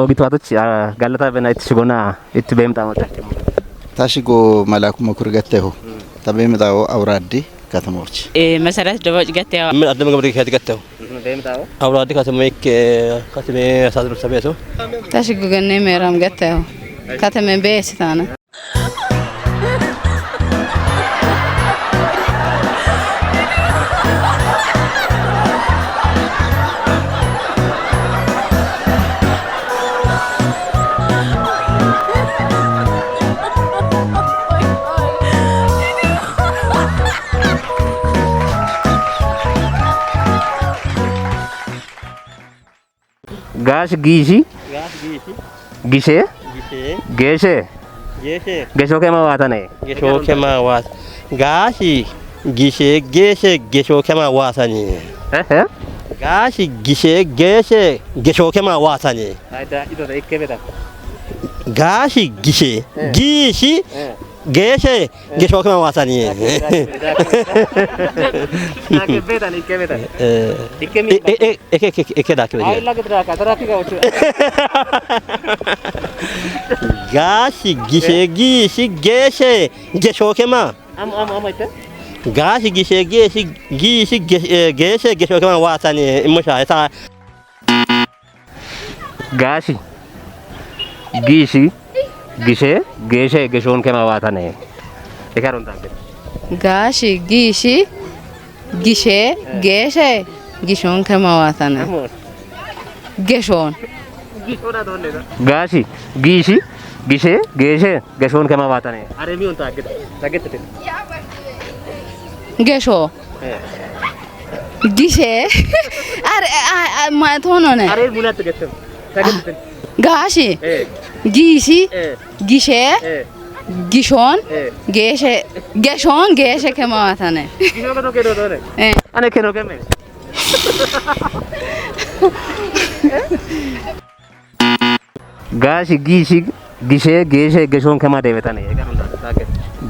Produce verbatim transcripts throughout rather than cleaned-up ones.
Ogitwatoch, ah, galata bena itti shigona itti bemta mota. Tashigo Malaku Makur gatteho. Tabe meta o awradi katamoch. Eh, Masarat Doboch gatteho. Min Adam Gabri Khet gatteho. Bemta o. Awradi katamek, eh, katame sadru sabeso. Tashigo Ganne Meram gatteho. Katame besitana. Gash giishi. Gash giishi. Gishe. Gishe. Geeshe. Geeshe. Gesho kema waatane. Gesho kema waat. Gashi gishe geeshe gesho kema waatane. Eh, eh? Gashi gishe geeshe gesho kema waatane. Ayda, ito da ikke beta. Gashi gishe. Eh. Giishi. Eh. Geeshe. Gesho kema waatane. Dake betan, ikke betan. Eh. Ikke mi. Eh, eh, eh, ikke, ikke, ikke dake betan. Ay, lagi dake, dake ga uchu. Gashi gishe, giishi geeshe gesho kema. Am, am, am, ite. Gashi gishe, giishi, giishi geeshe, eh, geeshe gesho kema waatane. Imusha, ita. Gaashi. Giishi. Gishe. Geeshe. Geshoon kema waatane. Ekaron taagge. Gaashi. Giishi. Gishe. Eh. Geeshe. Gishoon kema waatane. Amor. Geshoon. Gaashi. Giishi. Gishe. Geeshe. Geshoon kema waatane. Are mi on taagge. Taagge tete. Gesho. Eh. Gishe. Are, a, a, ma, tono ne. Are, muna tegetem. Tegetem. Gaashi. Eh. Giishi. Eh. Gishe. Eh. Gishon. Eh. Geeshe. Geshon, geeshe kema waatane. Gisho keno keno tone. Eh. Ane keno keme. Gaashi, giishi, gishe, geeshe, geshoon kema deebetane.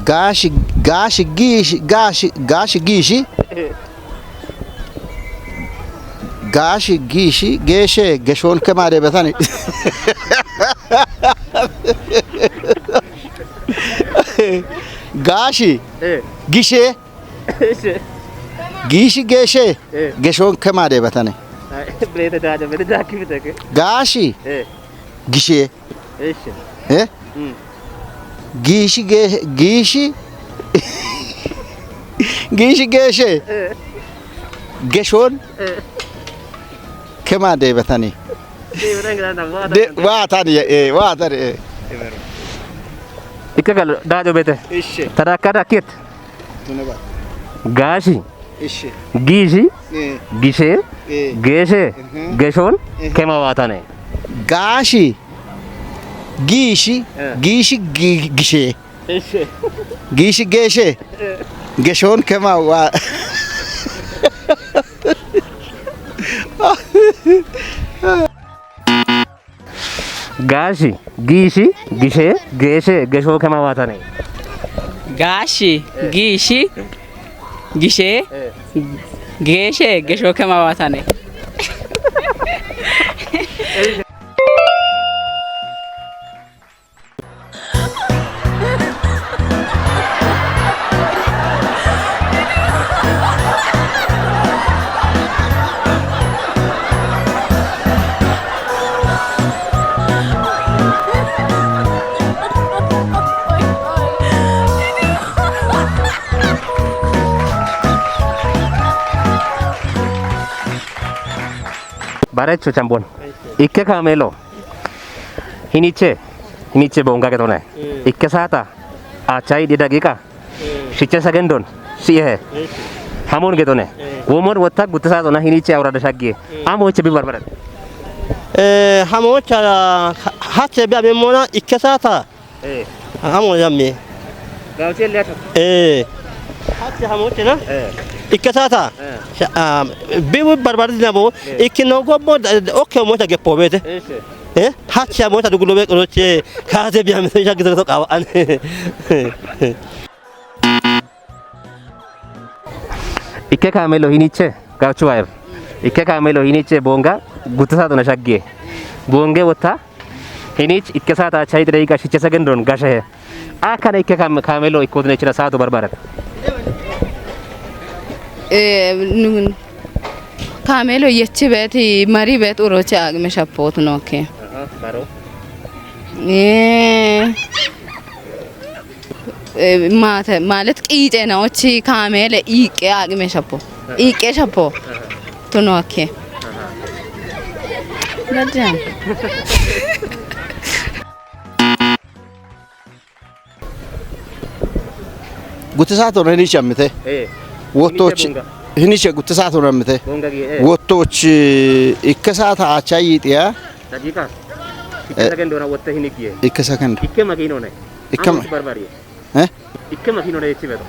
Gaashi, gaashi, giishi, gaashi, gaashi, giishi. Gaashi, giishi, geeshe, geshoon kema deebetane. Gaashi, eh, gishe, Ishe. Giishi geeshe, eh, geshoon kema deebatane. Ay, bete daajo, bete daaki biteke. Gaashi, eh, gishe. Ishe. Eh? Mm. Giishi ge-, giishi, giishi geeshe. Eh. Geshoon, eh, kema deebatane. Deebatane gidana, waatane. De-, waatane, eh, waatane, eh. Ikke gal daajo bete. Ishe. Tadakka dakkit. Gaashi. Ishe. Giishi. Eh. Gishe. Eh. Geeshe. Mhm. Geshoon. Eh. Kema waatane. Gaashi. Giishi. Eh. Giishi gi-, gishe. Ishe. Giishi geeshe. Eh. Geshoon kema wa-, Gaashi, giishi, gishe, geeshe, gesho kema waatane. Gaashi, eh, giishi, gishe, eh, geeshe, gesho kema waatane. Barecho Chambon. Ikke kaamelo. Hiniche, hiniche bonga getone. Mm. Ikke saata, achai di daqiqa. Mm. Shiche sagendon, sihe. Mm. Hamon getone. Mm. Womon wotta guttasa dona hiniche awrada shagge. Mm. Amo che bi barbarat. Eh, hamocha, ha-, hache bi abemona ikke saata. Eh. Amo yamme. Gauche liato. Eh. Hache hamoche na? Eh. Ikke saata. Eh. Sha-, ah, bi barbarat na bo. Eh. Ikke no go bo, eh, oke mocha gepo bete. Eh, se. Eh, hacha mota dugulo be koroche, kaze biya me ya gidro to kawa an. Ikke kaamelo hiniche, gaucho ayeb. Ikke kaamelo hiniche bonga, guttasa dona shagge. Bonge wotta, Hinich ikke saat acha ite deqiqa shiche sekendon gashe. Akana ikke kam-, kamelo ikkotne chira saato barbare. Eh, nun kamelo yechi beti mari bet uroche agme shapot noke. Aha, baro. Eh. Eh, maate, ማለት ቂጤ ነው። እቺ ካሜለ ኢቄ አቅሜ ሸፖ። ኢቄ ሸፖ። ቱኖ አኬ። ገደም። Gutisa tona hiniche amite. Eh. Wottoch hiniche bonga. Hiniche gutisa tona amite. Bonga gi, eh. Wottoch ikke saata acha yixiya. Daqiqa. Ikke sekendo na wotte hinigiye. Ikke sekendo. Ikke makino ne. Ikke ma- Amo barbariye. Eh? Ikke makino ne ichi beto.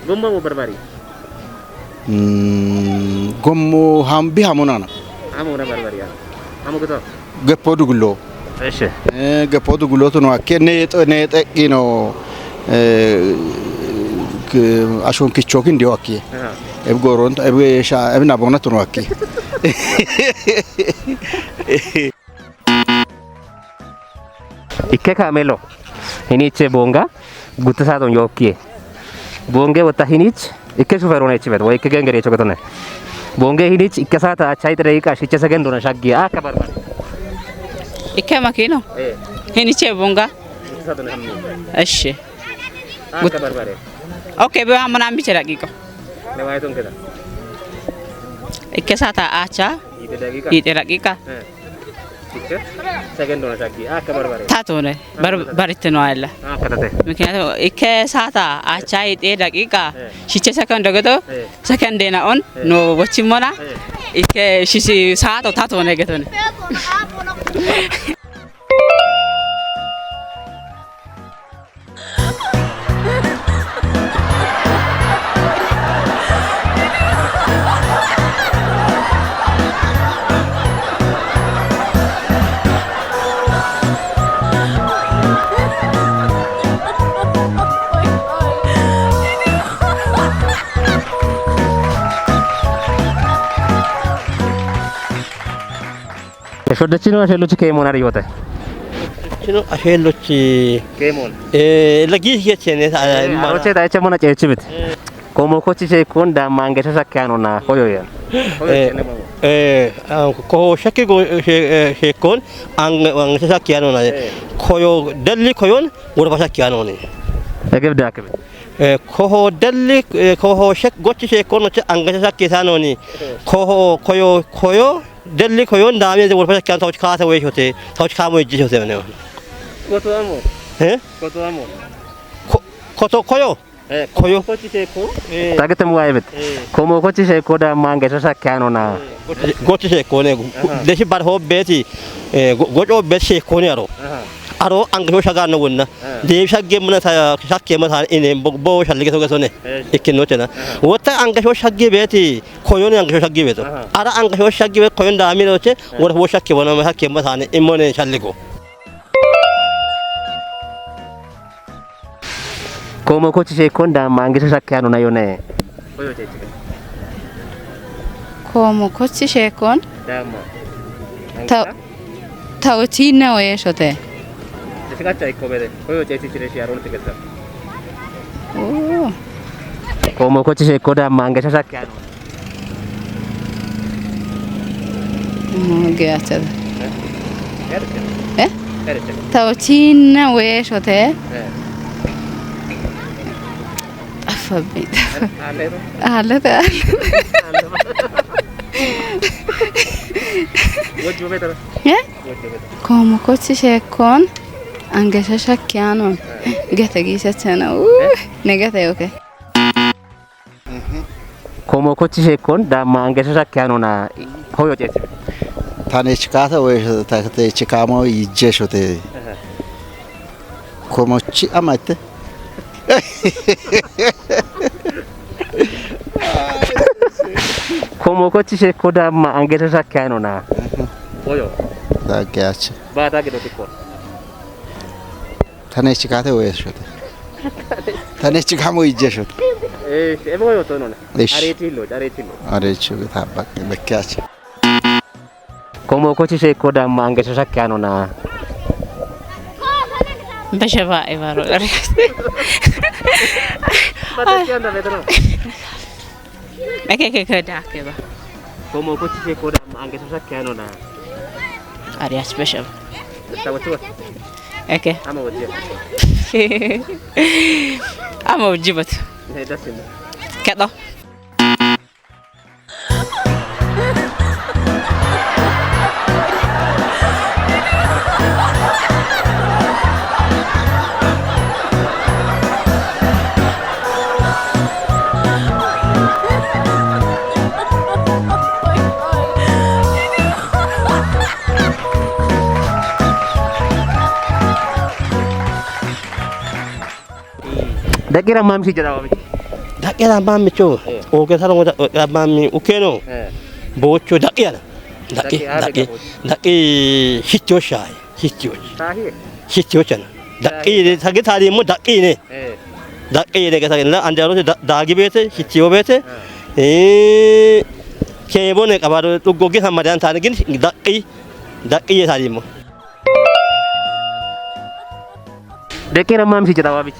Gomma mo barbari. Mm, gommo hambi hamonana. Amo na barbari ya. Amo gito. Geppo dugulo. Eshe. Eh, geppo dugulo tuno akke ne to ne te kino, eh, ke- ashon kicho kin dio akke. Aha. Eb goron eb sha eb na bona tuno akke. Ikke kamelo. Hiniche bonga. Gutte saaton yokkiye. Bonge wotta hinich ikke shuferone ichi bet, woy ikke gengere icho getone. Bonge hinich ikke saata acha ite deqiqa shiche sekendona shaggiye. Akka barbare. Ikke makino? Eh. Hiniche bonga. Gutte saaton hammi. Eshi. Akka barbare. Okay, be amana ambiche daqiqa. Ne wayton keda. Ikke saata acha. Ite deqiqa. Ite daqiqa. Eh. Ikke? Sekendona shaggi. Akka barbare. Tatone. Bar-, baritte no ayla. Akka tate. Miknyaatu ikke saata acha ite daqiqa. Eh. Shiche sekendo geto. Eh. Sekende na on. Eh. No wochimona. Eh. Ikke shisi saato tatone getone. Eshodachino asheluchi kemon ari yote. Chino asheluchi. Kemon. Eh, lagi yechene. Aroche da eche mona chechibit. Komo kochi shekon da mange shasha kiano na koyo yan. Eh, eh, ah, ko shaki go she- eh, shekon ang ang shasha kiano na. Eh. Koyo delli koyon gurba shaki ano ni. Egeb da kebe. Eh, koho delli eh, koho shek gochi shekon no che ang shasha kisano ni. Eh. Koho koyo koyo Delli koyon dami de wolfa kan tawch ka ta we shote, tawch ka mo ijji shote ne. Koto amo. Eh? Koto amo. Ko- Koto koyo. Eh, koyo. Kochi sheko. Eh. Tagetem waibet. Eh. Komo kochi sheko da mange shasha kiano na. Gochi sheko ne. Aha. Deshi bar ho beti. Eh, go- gocho bet sheko ne aro. Aha. Aro ang sho shaga no wonna. Eh. De shagge muna ta shakke mata ine bo- bo shalle geto geto ne. Eh. Ikke no chena. Aha. Wota ang sho shagge beti. Koyon ang sho shaggi beto. Aha. Ara ang sho shaggi beto koyon da amino che. Eh. Wor ho shakke wona ma shakke ma sane imone shalligo. Komo kochi shekon da mange sho shakke ano na yone. Koyo chechi. Komo kochi shekon. Dama. Ta- Tawchinna woyeshote. Isi qacha ikko bede. Koyo ceesi chire shi aron tiketta. Oh. Komo kochi sheko da mange shasha kiano. Mo ge achada. Eh? Erche. Eh? Erche. Tawchinna woyeshote. Eh. Afabita. Alero. Alero. Wajju betara. Eh? Komo kochi shekkon angesha shakkiyanon gete giisachana. Uh, ne gete yoke. Komo kochi shekkon damma angesha shakkiyanona hoyo ceci. Tane chikata we tate chikamo ije shote. Komochi amatte. Komo kochi shekko damma angeto shakkeano na. Oyo. Dagge ache. Ba dagge do tikko. Tane chikate we shote. Tane chikamo ije shote. Eh, ebo yo to nona. Ish. Are tilo, are tilo. Are chu tabak bekke ache. Komo kochi shekko damma angesha shakkeano na. Bashaba ibaro. Mata kianda vetro. Eke ke ke dake ba. Como coche se coda anche so sa kiano na. Ari aspecial. Tawo tuwa. Eke. Ama wajia. Ama wajibat. Ne dasimo. Kedo. Daqira mami si jara wami. Daqira mami cho. Eh. Oke saro ngo daqira mami ukeno. Eh. Bocho daqira. Daqi, daqi, daqi, daqi, daqi, shityo shai. Shityo. Tahi. Shityo chana. Daqi ne, sagi tari mo daqi ne. Eh. Daqi ne, sagi la, anjaro se da-, dagi bete, shityo bete. Eh. Eh, kebo ne, kabaro, tu gogi hamadan tani gin, daqi. Daqi ye tari mo. Daqira mami si jara wami.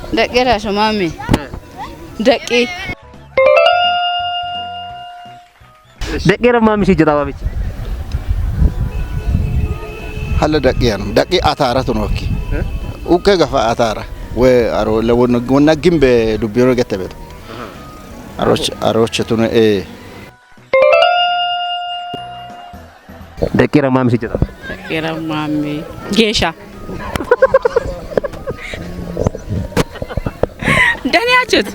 Daqira so mami. Eh. Daqi. Daqira mami si jara wami. Hala daqiyan. Daqi atara tunoki. Eh? Uke gafa atara. We aro le wonna, wonna gimbe dubbiro gette beto. Aha. Aroch, aroch tune, eh. Daqira mami si jara. Daqira mami. Gesha. Dani achut.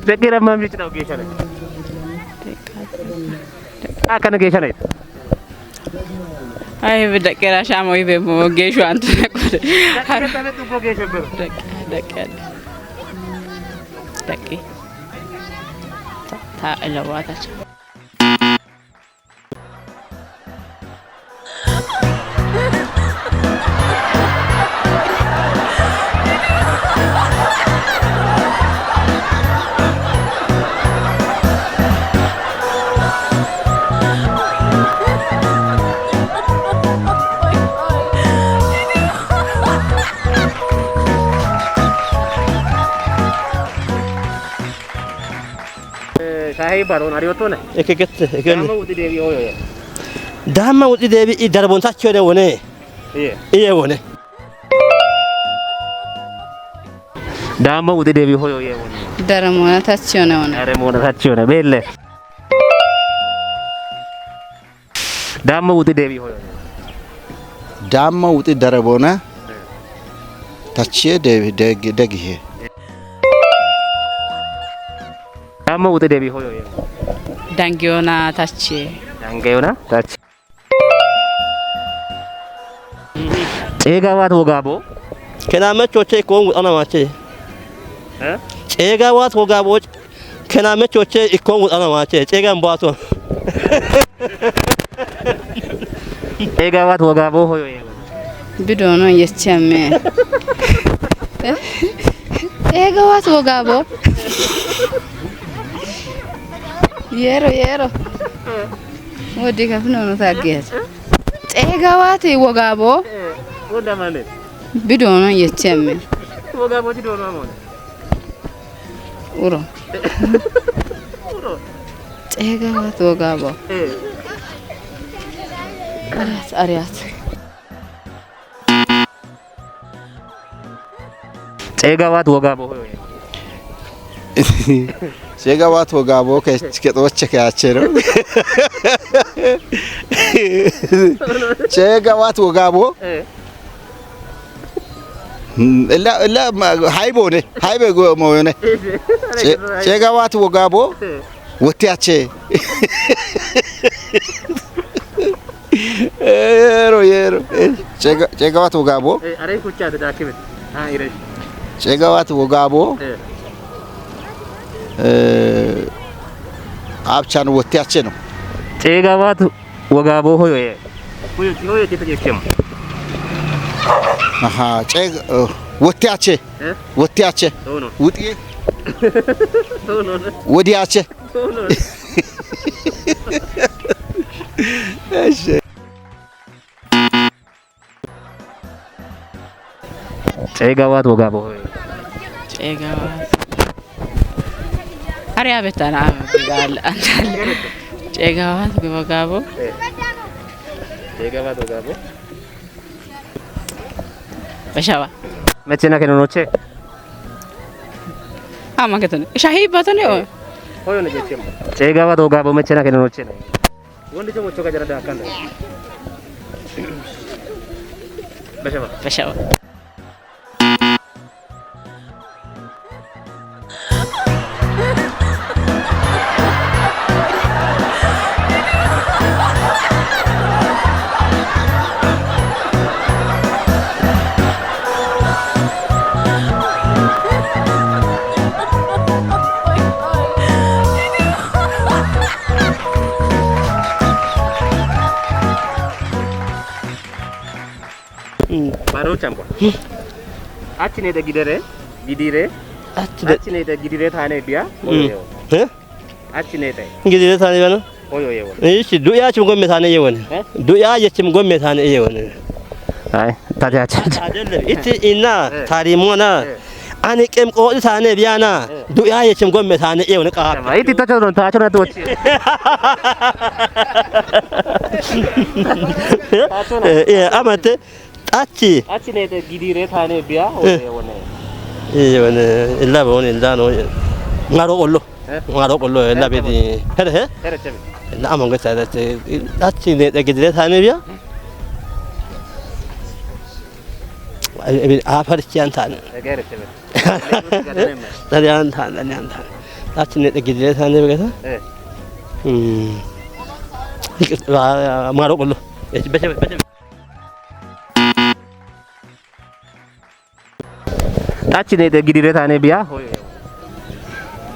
Daqira mami si jara gesha ne. Akana gesha ne. Ay, be daqira shamo ibe mo geshu antu ko. Daqira tane tu ko geshu be. Daqi, daqi. Daqi. Ta, ta, elawata. Eh, shahi baron ari otone. Eke gette, eke. Dama wuxi debi oyo ye. Dama wuxi debi i darbon tacho de wone. Iye. Iye wone. Dama wuxi debi hoyo ye wone. Darbon tacho ne wone. Darbon tacho ne belle. Dama wuxi debi hoyo. Dama wuxi darbona. Tachiye debi deg-, degihe. Dama wuxi debi hoyo ye. Dangiona tachiye. Dangiona tachiye. Ceegaawat wogaabo. Kenamechoche ikkoon wuxana maache. Eh? Ceegaawat wogaabo. Kenamechoche ikkoon wuxana maache. Ceegaan baato. Ceegaawat wogaabo hoyo ye. Bidono yechame. Ceegaawat wogaabo. Yero, yero. Wodi kafinono taget. Ceegaawati wogaabo. Eh, wonda mane. Bidono yecheme. Wogaabo ti dono amone. Uro. Uro. Ceegaawati wogaabo. Eh. Ariyat, ariyat. Ceegaawat wogaabo hoyo ye. Ceegaawat wogaabo ke, ke xoche ke achero. Ceegaawat wogaabo. Eh. Ella, ella ma-, haybone, haybe go moyone. Ce-, ceegaawat wogaabo. Eh. Wotti ache. Yero, yero. Eh, ceega-, ceegaawat wogaabo. Eh, are kucha da dakibe. Ha, ire. Ceegaawat wogaabo. Eh. Eh, abchan wotti ache no. Ceegaawat wogaabo hoyo ye. Hoyo, hoyo te te kem. Aha, ceeg-, eh, wotti ache. Eh? Wotti ache. Dono. Wuxi. Dono. Wodi ache. Dono. Esh. Ceegaawaatu wogaabo. Ceegaawaatu. Ari abetana gaal antal. Ceegaawaatu wogaabo. Ceegaawaatu wogaabo. Bashawa. Mechena kene noche. Ama ketone. Shahi batone o. Hoyo ne jechema. Ceegaawaatu wogaabo mechena kene noche. Wondi jomo choka jara da kanda. Bashawa. Bashawa. Baro chambo. Achi ne de gidere, gidire. Achi de. Achi ne de gidire tane biya. Mm. Oyo. Eh? Achi ne de. Gidire tane bana. Oyo yewo. Ishi du ya chim gomme tane yewone. Eh? Du ya ye chim gomme tane yewone. Ay, tati achi. Adelle. Iti ina. Eh. Tarimona. Eh. Ani qem qoodi taane biyana, eh, du'yaa jechin gomme taane eewne qaab. Iti tacho non, tacho na tochi. Eh, eh, amate, tachi. Achi neete gidiire taane biya, eh, oye wone. Eh, wone, illa bone, illa no. Ngaro qollo. Eh? Ngaro qollo, illa bedi. Here, he? Here, chebe. Illa amon gesa, tachi neete gidiire taane biya. Abi, abi, a farciyan taane. Egere chebe. Dani an tan, dani an tan. Tachi neete gidiire taane biya. Eh. Hmm. Maro qollo. Eh, beche, beche. Tachi neete gidiire taane biya.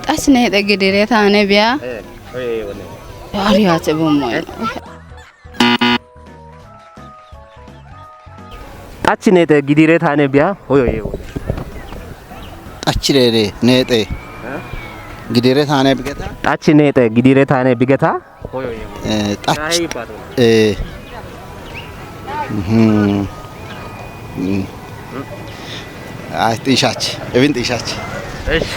Tachi neete gidiire taane biya. Eh, oye, oye, wone. Ari ate bommo. Eh? Tachi neete gidiire taane biya. Oye, oye, wone. Tachi neete, neete. Eh? Gidiire taane bigeta. Tachi neete gidiire taane bigeta. Eh, tachi. Eh. Mhm. Mm. Ay, tishach. Ebin tishach. Esh.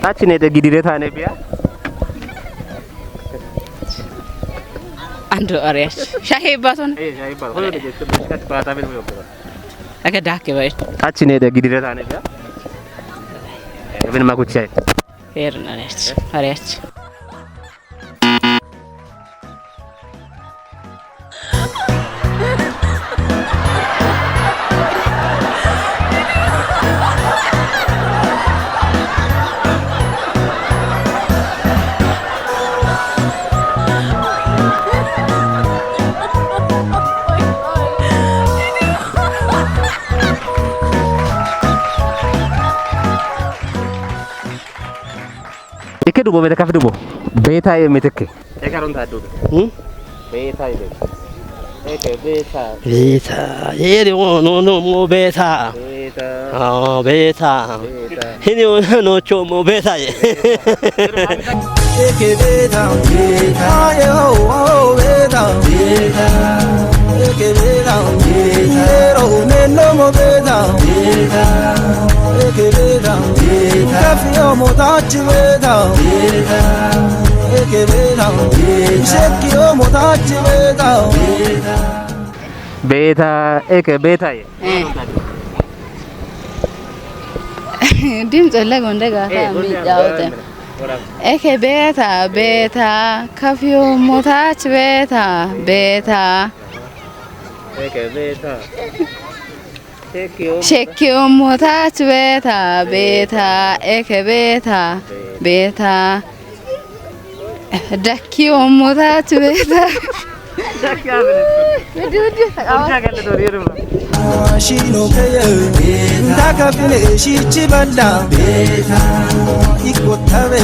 Tachi neete gidiire taane biya. Ando ariyach. Shahe baton. Eh, shahe baton. Hono de jecho, bishkat bata bin hoyo. Aga dake bai. Tachi neete gidiire taane biya. Ebin makuchai. Erna ariyach. Ariyach. Ikke dubo bete kafi dubo. Beta ye meteke. Ekaron ta dubo. Hmm? Beta ye. Eke beta. Beta. Yere wo no no mo beta. Beta. Ah, beta. Beta. Hini wo no cho mo beta ye. Eke beta. Beta. Aye ho ho beta. Beta. Eke beta. Beta. Yero me no mo beta. Beta. Eke beta. Beta. Kafi o mo tachi beta. Beta. Eke beta. Beta. Sheki o mo tachi beta. Beta. Beta, eke beta ye. Eh. Dimtso le gonde ga. Eh, ta gonde mi ga, jaote. Ora. Eke beta, beta, kafi o mo tachi beta, beta. Eke beta. Sheki o mo tachi beta, beta, eke beta, beta. Dakki o mo tachi beta. Dakki abene. Wadi, wadi. Orja galle do yere ma. Shino keye. Daka fine shichi banda. Iko tabe.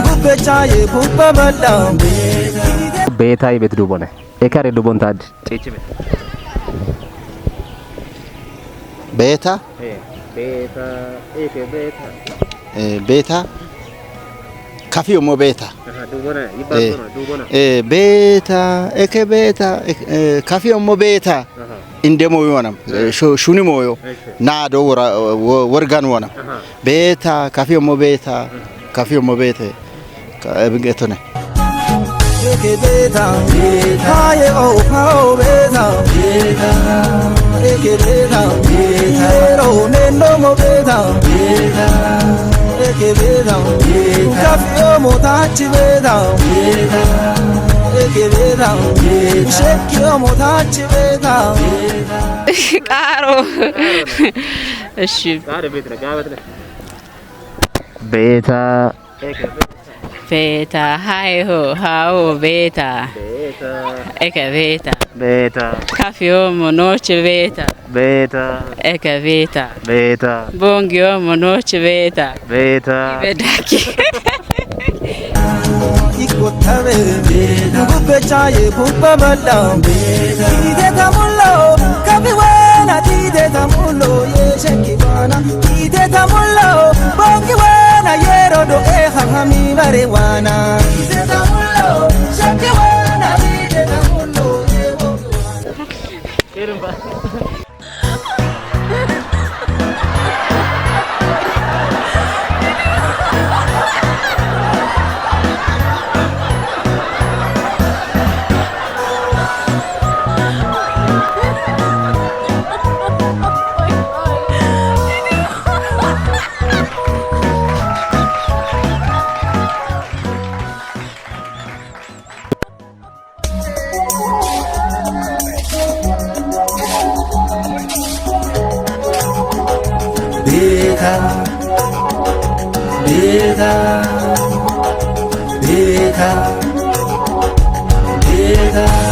Gubbe chaye bubba banda. Beta ibet dubone. Ekare dubon tad. Cecime. Beta? Eh, beta, eke beta. Eh, beta. Kafi o mo beta. Aha. Duubona, yibbaatona, duubona. Eh, beeta, eke beeta, ek-, eh, kafi ommo beeta. Aha. Inde moyo wanam. Eh, shu-, shuni moyo. Eke. Naado wora, wo-, worgan wanam. Aha. Beeta, kafi ommo beeta, kafi ommo beete. Ka-, ebingetone. Eke beeta, haye o, hao beeta. Eke beeta, ero nendo mo beeta. Eke beeta, kafi ommo tachi beeta. Eke beeta, shekki ommo tachi beeta. Qaaro. እሺ። Qaaro beeta, gaafata. Beeta. Beeta, haye ho, hao beeta. Beeta. Eke beeta. Beeta. Kafi ommo noochi beeta. Beeta. Eke beeta. Beeta. Bongi ommo noochi beeta. Beeta. Bedaki. Ikkotabe, gubbe chaye puppa balla. Ide tamullo, kafi wena, ide tamullo, ye shekki bana. Ide tamullo, bongi wena, yero do e hahami bare wana. Ide tamullo, shekki wena, ide tamullo, ye bongi wana. Beeta, beeta, beeta, beeta.